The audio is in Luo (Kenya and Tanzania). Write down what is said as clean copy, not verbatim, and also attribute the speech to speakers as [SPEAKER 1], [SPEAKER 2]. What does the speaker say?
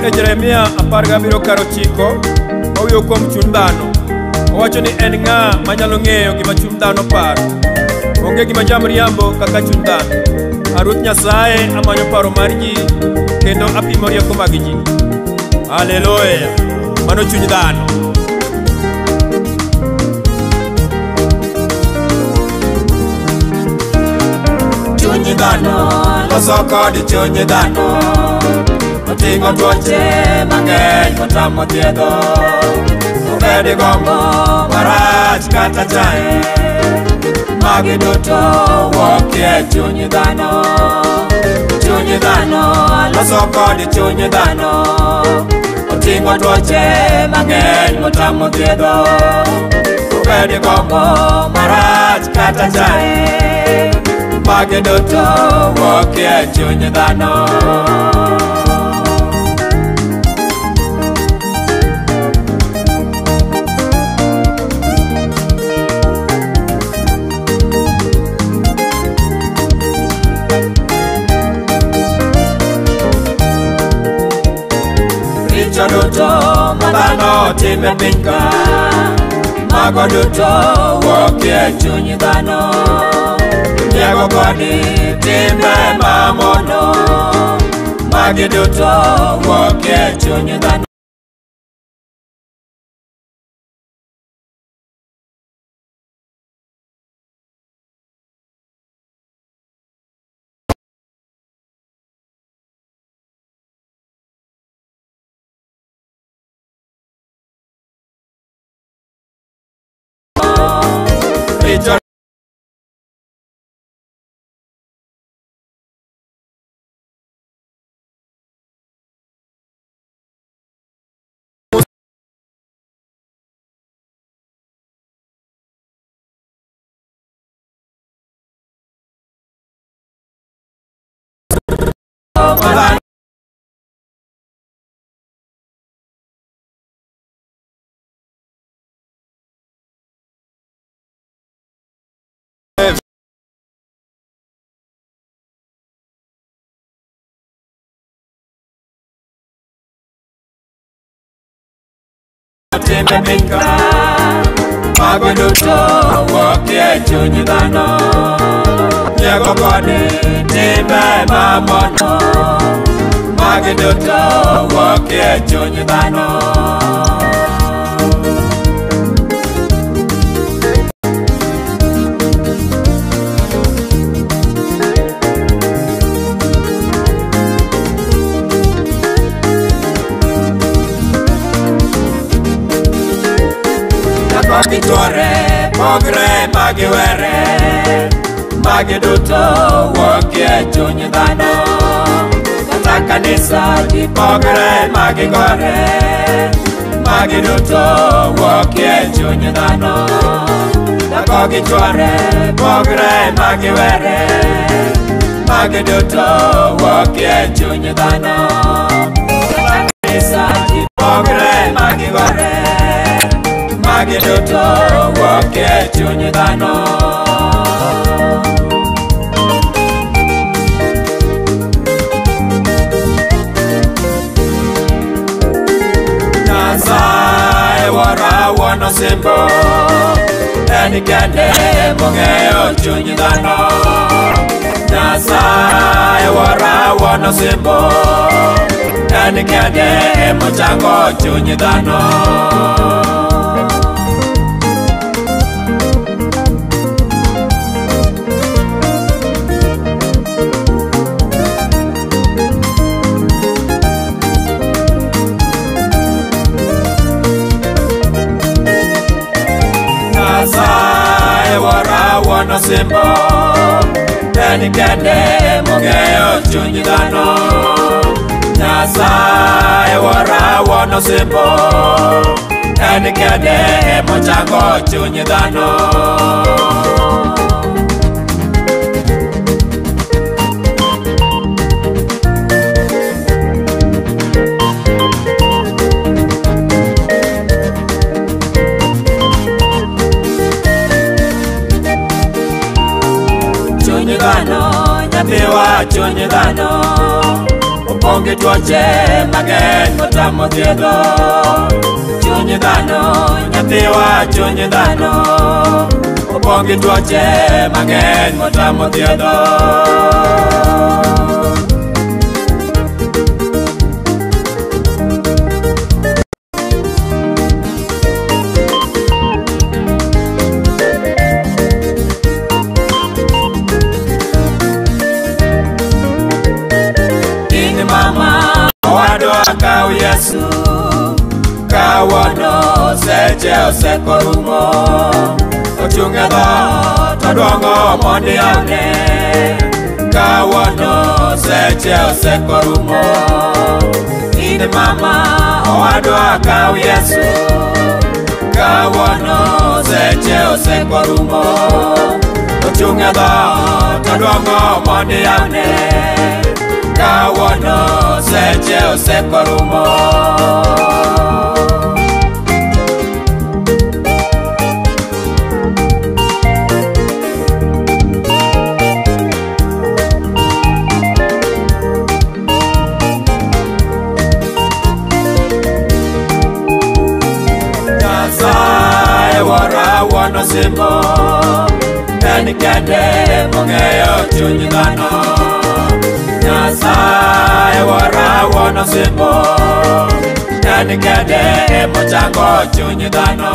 [SPEAKER 1] e Jeremia 17:9 owuoyo kuom chuny dhano. Owacho ni en ng'a manyalo ng'eyo gima chuny dhano paro. Onge gima jamriambo kaka chuny dhano. A Ruoth Nyasaye amanyo paro mar ji kendo apimo rieko mag ji. Haleluya! Mano chuny dhano.
[SPEAKER 2] Chuny dhano loso kod chuny dhano oting'o tuoche mang'eny motamo thiedho. Obed gombo marach kata chae, magi duto wuok e chuny dhano. Chuny dhano loso kod chuny dhano oting'o tuoche mang'eny motamo thiedho. Obed gombo marach kata chae, magi duto wuok e chuny dhano. Richo duto ma dhano timo e piny ka, mago duto wuok e chuny dhano. Nyiego kod timbe mamono, magi duto wuok e chuny dhano. Richo timbe piny ka, mago duto wuok e chuny dhano. Nyiego kod timbe mamono, magi duto wuok e chuny dhano. Gi chwore pogre magi were, magi duto wuok e chuny dhano. Kata kanisa ji pogre magi gore, magi duto wuok e chuny dhano. Dhako gi chwore pogre magi were, magi duto wuok e chuny dhano. Kata kanisa ji pogre magi gore, magi duto wuok e chuny dhano. Nyasaye wuora wuon osimbo, en kende mong'eyo chuny dhano. Nyasaye wuora wuon osimbo, en kende mochango chuny dhano. Nyasaye wuora wuon osimbo, en kende mong'eyo chuny dhano. Nyasaye wuora wuon osimbo, en kende mochango chuny dhano. Chuny dhano, nyathiwa chuny dhano, opong' Opong' gi tuoche mang'eny motamo thiedho. Chuny dhano, nyathiwa, chuny dhano opong' gi tuoche mang'eny motamo thiedho. In mama owadwa kaw Yesu, kawuono seche osekorumo. Ochung' e dhoot odwong'o mondo iyawne. Kawuono seche osekorumo. In mama owadwa kaw Yesu, kawuono seche osekorumo. Ochung' e dhoot odwong'o mondo iyawne. Kawuono seche osekorumo. Nyasaye wuora wuon osimbo, en kende mong'eyo chuny dhano. Nyasaye wuora wuon osimbo, en kende mochango chuny dhano.